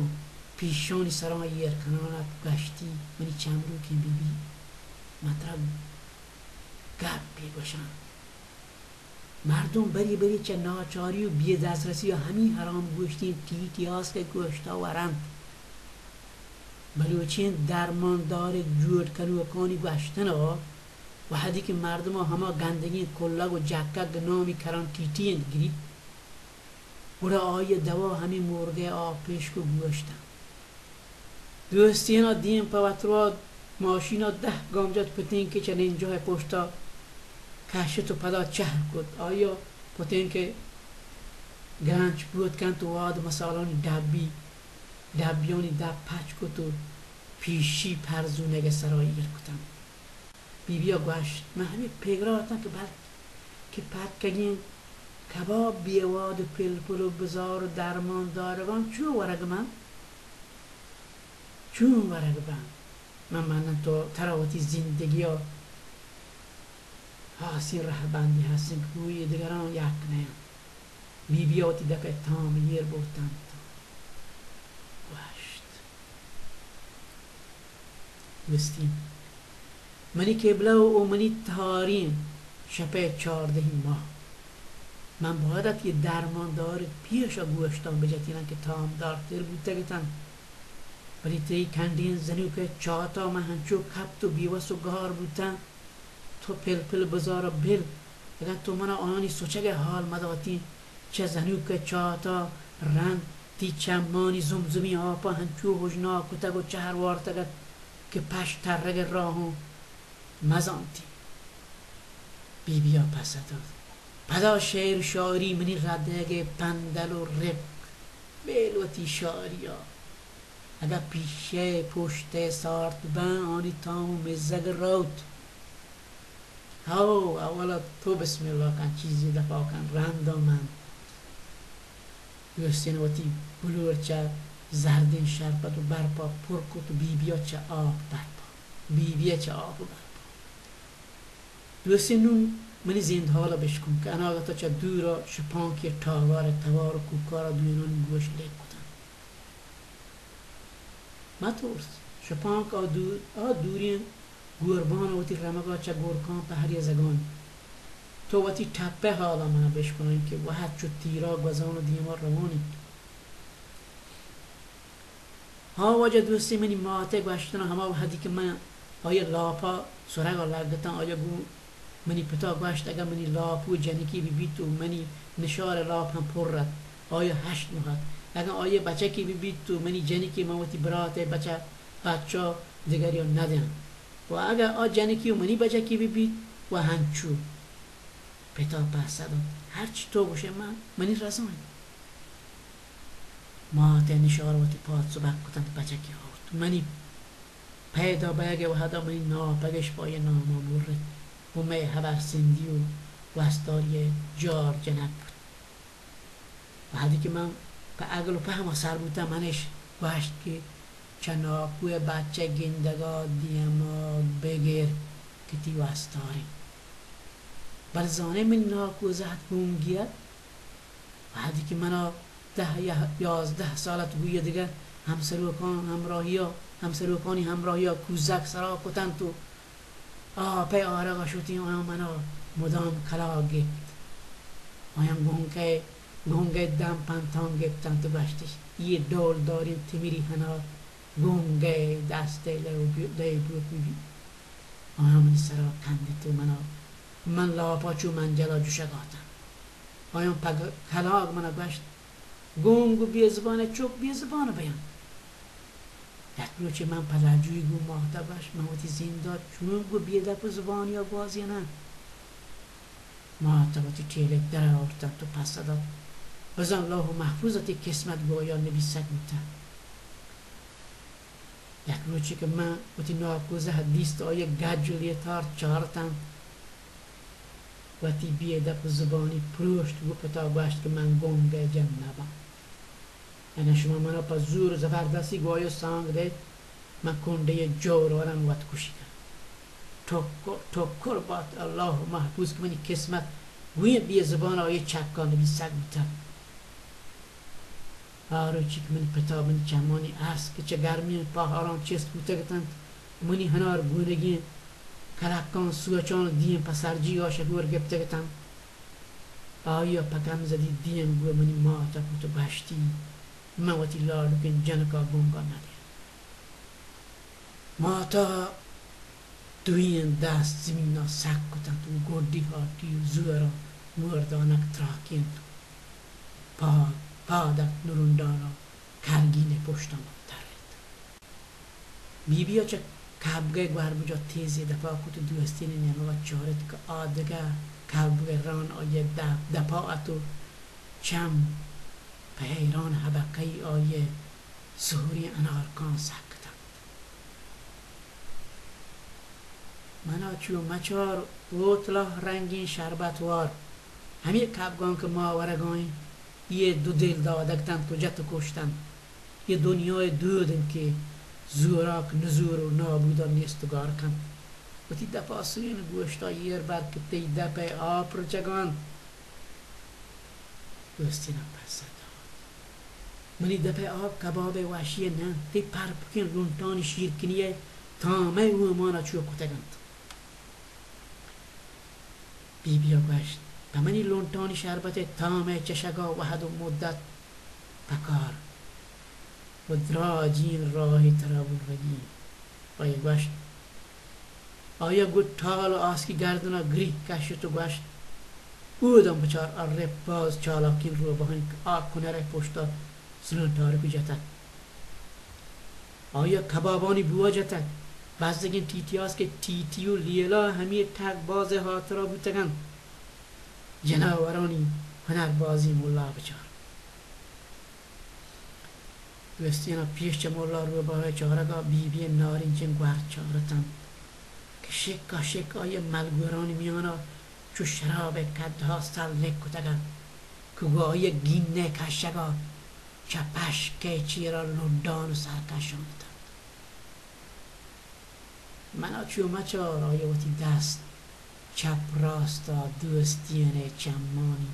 پیشانی سرا ایر کنان ات، گشتی، منی چملوکیں بی بی، من ترا گپے گوشاں۔ مردم بری بری چہ ناچاری و بے دسترسی ءَ ہمے حرام گوشتیں ٹی ٹی آسک ءِ گوشتا ورنت۔ بلوچیں درماندارگ جوڑ کنوکانی گوشتن ءَ وہدی کہ مردم ءَ ہما گندگیں کلگ ءُ جکگ نامی کرانٹیٹی انت گریت، گڑا آئی ءِ دوا ہمے مرگ ءِ آپ پیشک ءُ گوشت انت۔ دوستین ءَ دیم پہ وترا ماشین ءَ دہ گام جت، پتینکے چہ نینجاہ ءِ پشت ءَ کشت ءُ پدا چہر کت۔ آئی ءَ پتینک ءِ گرنچ بوت کنت ءُ واد مسالانی ڈبی، ڈبیانی دپ پچ کت ءُ پیشی پرزونگ ءِ سرا ایر کتنت۔ بی بی ءَ گوشت، من ہمے پگر ءَ اتاں کہ بلکیں پکگیں کباب بے واد ءُ پلپل ءُ بزار ءُ درمان دارگاں چون ورگ بنت؟ چون ورگ بنت؟ من مناں تو، ترا وتی زندگی ءَ ہاسیں رہبندے ہست انت کہ گوں اے دگراں یک نہ انت۔ بی بی ءَ وتی دپ ءِ تام ایر برت انت ءُ گوشت، گوستین، منی کبلہ ءُ منی تہاریں شپ ءِ چاردہیں ماہ، من باید ات اے درماندار پیش ءَ گوشتاں بجتیناں کہ تامدارتر بوتگ اتنت، بلے تئی کنڈیں زنوک ءِ چات ءَ من ہنچو کپت ءُ بیوس ءُ گار بوتاں۔ تو پلپل بزار ءَ بل، اگاں تو منا آیانی سچگ ءِ ہال مداتیں، چہ زنوک ءِ چات ءَ رند تئی چمانی زمزمیں آپ ءَ ہنچو ہژناک کتگ ءُ چہر وارتگ ات کہ پش ترگ ءِ راہاں مزانتیں۔ بی بی ءَ پسہ دات، پدا شعر ءُ شاعری منی ردئیگ ءِ پندل ءُ رپک، بل وتی شاعری ءَ۔ اگاں پیشے پشت ءَ سارت بنت، آنی تام ءُ مزگ روت۔ ہو، اولا تو بسم اللہ کن، چیزے دپا کن، رندا من۔ دوستین وتی بلور چہ زردیں شربت ءُ برپا پر کت ءُ بی بی ءَ چہ آپ برپا، بی بی ءَ چہ آپ ءُ برپا۔ دوستین نوں منی زندحال ءَ بشکن کہ اناگت ءَ چہ دور ءَ شپانکی ءِ ٹاوار ءِ توار ءُ کوکار ءَ دوئینانی گوش لیک کتنت۔ مہ ترس، شپانک ءَ دو-، آ دوریں گوربان ءَ وتی رمگ ءَ چہ گورکاں پہریزگاں۔ تو وتی ٹپ ءِ ہال ءَ من ءَ بشکنائیں کہ وہد چو تیرا گوزان ءَ دیما روان انت۔ ہاں واجہ دوستیں، منی مات ءِ گوشتن ءَ ہما وہدی کہ من آئی ءِ لاپ ءَ سرگ ءَ لگتاں، آئی ءَ گوں منی پت ءَ گوشت، اگاں منی لاپ ءُ جنکے بہ بیت ءُ منی نشار ءِ لاپ ہم پر ات، آئی ءَ ہشت ماہ ات۔ اگاں آئی ءِ بچکے بہ بیت ءُ منی جنکے، من وتی برات ءِ بچ-، بچ ءَ دگرے ءَ نہ دیاں۔ ءُ اگاں آ جنکے ءُ منی بچکے بہ بیت ءُ ہنچو۔ پت ءَ پسہ دات، ہرچی تو گوش ئے من، منی رضا انت۔ مات ءِ نشار وتی پاد سبک کتنت، بچکے آورت۔ منی پیدا بئیگ ءِ وہد ءَ منی ناپگ اش پہ آئی ءِ نام ءَ برت ءُ مئے ہبر سندی ءُ وستاری ءِ جار جنگ بوت۔ وہدے کہ من پہ عقل ءُ پہم ءَ سر بوتاں، من اش گوشت کہ چہ ناکو ءِ بچ ءِ گندگ ءَ دیم ءَ بگر کہ تئی وستار انت۔ بلے زان ئے منی ناکو زہت گونگی ات۔ وہدے کہ من ءَ دہ یا یازدہ سال ات، گوئی ءَ دگہ ہمسروکان ہمراہی ءَ، ہمسروکانی ہمراہی ءَ کوزگ سرا کتنت ءُ آپ ءِ آرگ ءَ شتیں، آیاں من ءَ مدام کلاگ گپت۔ آیاں گونگ ءِ، گونگ ءِ دم پنتان گپتنت ءُ گوشتش، اے ڈولداریں تمری ہنار گونگ ءِ دست ءِ لیو بی-، لیو بوت بہ بیت۔ آیاں منی سرا کندت ءُ من ءَ، من لاپ ءَ چو منجل ءَ جوشگ ءَ اتاں۔ آیاں پہ کلاگ من ءَ گوشت، گونگ ءُ بے زبان ءِ چک بے زبان بیاں۔ یک روچے من پہ لجوئی گوں مات ءَ گوشت، من وتی زند ءَ چنوک گوں بے دپ ءُ زبانی ءَ گوازیناں۔ مات ءَ وتی ٹیلک در آورتنت ءُ پسہ دات، بزاں لوح محفوظ ءَ تئی قسمت گوں آئی ءَ نبیسگ بوتگ۔ یک روچے کہ من وتی ناکوزہ ءَ دیست، آئی ءِ گج ءُ لیتار چارتنت، وتی بے ادب ءُ زبانی پروشت، گوں پت ءَ گوشت کہ من گونگ ءِ جن نہ باں۔ اگاں شما من ءَ پہ زور ءُ زبردستی گوں آئی ءَ سانگ دئیت، من کنڈے ءِ جور ورم وت کشی کنم۔ ٹکر ٹکر بات، اللہ محفوظ کہ منی قسمت گوں اے بے زبان ءَ آئی ءِ چک ءَ نبیسگ بوتگ۔ آ روچی کہ منی پت ءَ منی چمانی ارس کہ چہ گرمیں پہاراں چست بوتگ اتنت، منی ہنار گونگیں کلکاں سوچان ءُ دیم پہ سرجیگ ءَ شگور گپتگ اتنت، آئی ءَ پہ کمزدی دیم گوں منی مات ءَ کت ءُ گوشتی، من وتی لاڈکیں جنک ءَ گونگ ءَ نہ دیاں۔ ماتا دوئیں دست زمین ءَ سک کتنت و گڈی ہاٹی و زور ءَ موردانک تراکینت و پاد، پادک نرنڈان ءَ کرگین ءِ پشت ءَ مان ترت۔ بی بی ءَ چہ کبگ ءِ گورمج ءَ تیزے دپا کت و دوستین ءِ نیمگ ءَ چارت کہ آ دگہ کبگ ءِ ران آئی ءِ دپ، دپا ات و چم پہ حیران ہبکہی آئی ءِ سہریں انارکاں سک اتنت۔ منا چو مچار، او تلاہ رنگیں شربت وار، ہمے کبگاں کہ ما ورگائیں، اے دو دل دادگ تنت و جت و کشتنت۔ اے دنیائے دود انت کہ زوراک نزور و نابودا نیست و گار کنت۔ وتی دپا سوین گوشتا ایر بر کہ تئی دپئے آپ رچگانت۔ دوستینا پسہ دات، منی دپئے آپ کبابئے وشی نہ انت، تئی پرپکیں لنٹانی شیرکنیئے تامئے اومانا چو کتگ انت۔ بی بی ءَ گوشت، پہ منی لنٹانی شربت ءِ تام ءِ چشگ ءَ وہد و مدت پکار و دراجیں راہے ترا برگی انت۔ آئی ءَ گوشت، آئی ءَ گوں ٹال و آسکی گردن ءَ گریک کشت و گوشت، اوداں بچار، آ رپاز چالاکیں روباہ انت کہ آ کنر ءِ پشت ءَ سلنٹارک جتگ۔ آئی ءَ کبابانی بوا جتگ۔ بزگیں ٹیٹی آسکے ٹیٹی و لیلا ہمے ٹگ باز ءِ ہاترا بوتگ انت۔ جناورانی ہنربازیں ملا بچار۔ دوستینا پیش چہ ملا روباہ ءِ چارگ ءَ بی بی ءِ نارنجیں گور چارت انت کہ شک ءَ شک آئی ءِ ملگورانی میان ءَ چو شراب ءِ کدہ ءَ سل نک کتگ انت کہ گوں آئی ءِ گین ءِ کشگ ءَ چہ پشک ءِ چیر ءَ لڈان و سرکشان اتنت۔ منا چو مچار، آئی ءَ وتی دست چپ راست ءَ دوستین ءِ چمانی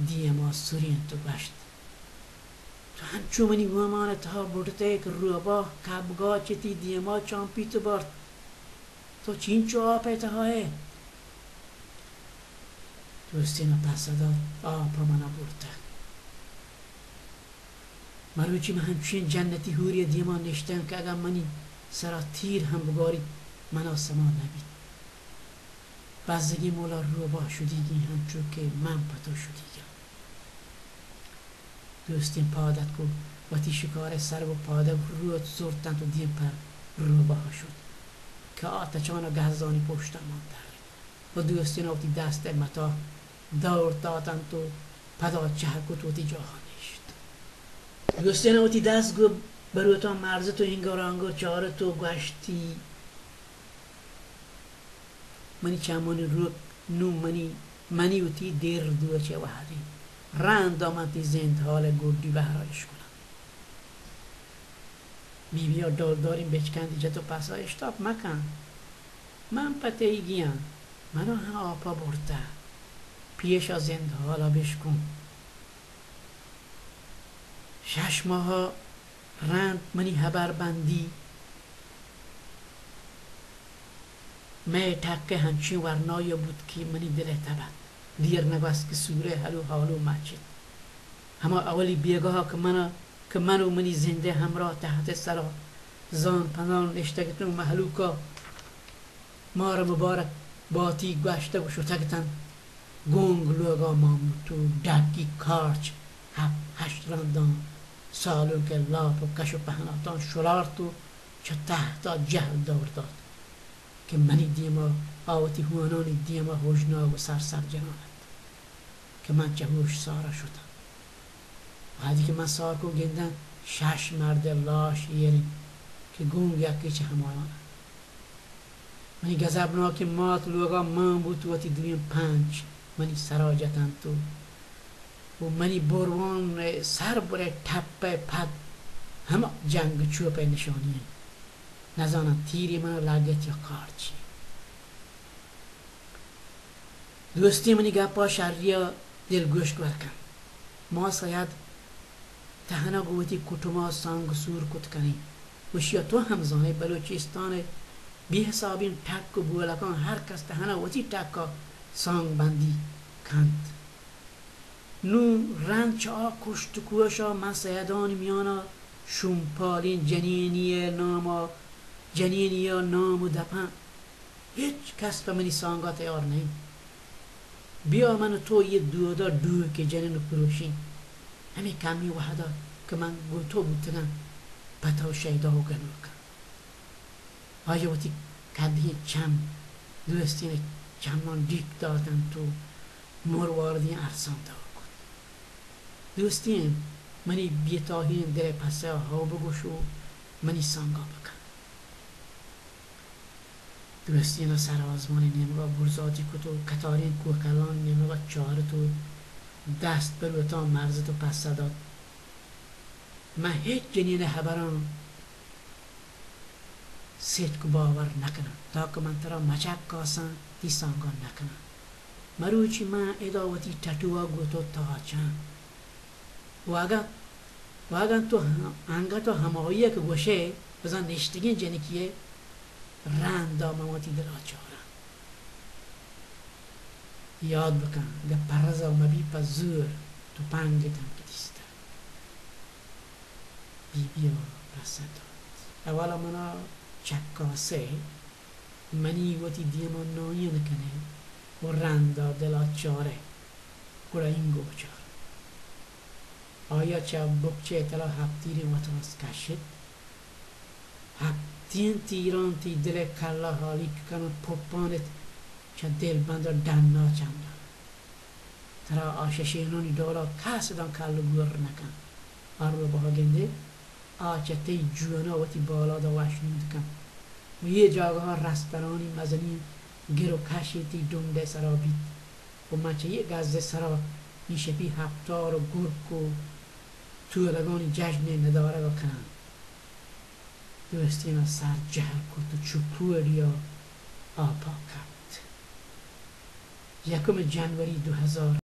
دیم ءَ سرینت و گوشت، تو ہنچو منی گومان ءِ تہا بڈت ئے کہ روباہ کبگا چہ تئی دیم ءَ چامپیت و برت۔ تو چینچو آپ ءِ تہا ئے؟ دوستین ءَ پسہ دات، آپ ءَ منا برتگ۔ مروچی من ہنچوشیں جنتی ہوری ءِ دیما نشتگ کہ اگاں منی سرا تیر ہم بگواریت، منا سما نہ بیت۔ بزگیں مولا روباہ شدیگی انت، ہنچو کہ من پہ تو شدیگ آں۔ دوستین پاد اتک و وتی شکار ءِ سر و پادگ روت زرت انت و دیم پہ روباہ شت کہ آ تچان ءَ گزانی پشت ءَ مان ترت و دوستین ءَ وتی دست ءِ متا دور دات انت و پدا چہ کت وتی جاہ ءَ نشت۔ دوستین ءَ وتی دست گوں بروتاں مرزت و اینگر آنگر چارت و گوشتی، منی چمانی روک نوں منی، منی وتی دیر دوچ ءِ وہدی۔ رندا من تئی زند ہال ءِ گڈی بہرا اش کناں۔ بی بی ءَ ڈولداریں بچکندی جت و پسا، اشتاپ مکن۔ من پہ تئیگی آں، منا ہم آپا برتہ۔ پیشا زند ہالا بشکن۔ شش ماہ ءَ رند منی ہبر بندی مئے ٹک ءَ ہنچیں ورنایے بوت کہ منی دل ءَ تبت۔ دیر نہ گوست کہ سور ءِ ہلو ہالو مچ ات۔ ہما اولی بیگاہ کہ من ءَ، کہ من و منی زند ءِ ہمراہ تحت ءِ سرا زان پنان نشتگ اتوں، مہلوک ءَ مارا مبارک باتی گوشتگ و شتگ اتنت۔ گونگ لوگا مان بوت و ڈگی کارچ ہپت ہشت رنداں سالونک ءِ لاپ و کش و پہناتاں شلارت و چہ تحتا جہل دور دات کہ منی دیما آ وتی ہوانانی دیما ہوژناگ و سرسر جنان ات کہ من چہ ہوش سارا شتاں۔ وہدے کہ من سار کو گنداں، شش مرد ءِ لاش ایر انت کہ گونگ یکے چہ ہمایان انت۔ منی گزبناکیں مات لوگا مان بوت، وتی دوئیں پنچ منی سرا جتنت و، و منی بروان ءِ سر بر ءِ ٹپ ءِ پد ہما جنگ چوپ ءِ نشانی انت۔ نزاناں تیرے منا لگت یا کارچے۔ دوستیں منی گپا شری ءَ دلگوش گور کن۔ ما سید تہنا گوں وتی کٹما سانگ سور کت کنیں۔ گوشیا تو ہم زانے بلوچستان ءِ بے حسابیں ٹک و بولکاں ہر کس تہنا وتی ٹکا سانگ بندی کنت۔ نوں رند چہ آ کشت و کوشا من سیدانی میانا شومپالیں جنینے ءِ ناما جنینی ءِ نام ءُ دپاں، ھچ کس پہ منی سانگ ءَ تیار نہ اِنت۔ بیا من ءُ تو اے دودا ڈوک ءَ جنین ءُ پروشیں۔ ھمے کمیں وھد ءَ کہ من گوں تو بوتگ آں، پہ تو شیدا ءُ گنوک آں۔ آئی ءَ وتی کدیں چم دوستین ءِ چماں ڈیک دات اَنت ءُ مرواردیں ارساں دور کت۔ دوستین، منی بے تاھیریں دل ءِ پسہ ءَ ھو بگوش ءُ منی سانگ ءَ بکن۔ دوستین ءَ سر آزمان ءِ نیمگ ءَ برزاتی کت ءُ کتاریں کوھکلانی نیمگ ءَ چارت ءُ دست بروتاں مرزت ءُ پسہ دات، من ھچ جنین ءِ ھبراں ستک ءُ باور نہ کناں، تاکہ من ترا مچکاساں، تئی سانگاں نہ کناں۔ مروچی من ادا وتی ٹٹو ءَ گوں تو تاچاں۔ ءُ اگاں، ءُ اگاں تو ھم-، انگت ءَ ھمائی ءَ کہ گوش ئے، بزاں نشتگیں جنکے ءِ رند ءَ من وتی دل ءَ چاراں۔ یاد بکن، اگاں پرز ءَ مہ بی، پہ زور تپنگ ءِ دمک دیستگ۔ بی بی ءَ پسہ دات، اولا من ءَ چکاسئے، منی وتی دیما ناھین کنئے ءُ رند ءَ دل ءَ چارئے، گڑا اینگو بچار۔ آئی ءَ چہ بکچہ ءِ تل ءَ ھپتیریں وتاس کشت۔ ھپتین تیراں تئی دل ءِ کل ءَ ھالیگ کناں، پپان اَت چہ دلبند ءَ ڈن ءَ چنڈ ءَ۔ ترا آ ششینانی ڈول ءَ کس داں کل ءُ گور نہ کنت۔ آ روباہ ءَ گندئے، آ چہ تئی جون ءَ وتی بالاد ءَ وشنود کنت ءُ اے جاگہ ءَ رسترانی مزنیں گر ءُ کشے تئی ڈنڈ ءِ سرا بیت ءُ من چہ اے گز ءِ سرا نی شپی ھپتار ءُ گرک ءُ تولگانی جژن ءِ ندارگ ءَ کناں۔ دوستین ءَ سر جہل کت ءُ چو کوڑی ءَ آپ ءَ کپت۔ یکم جنوری دو ھزار۔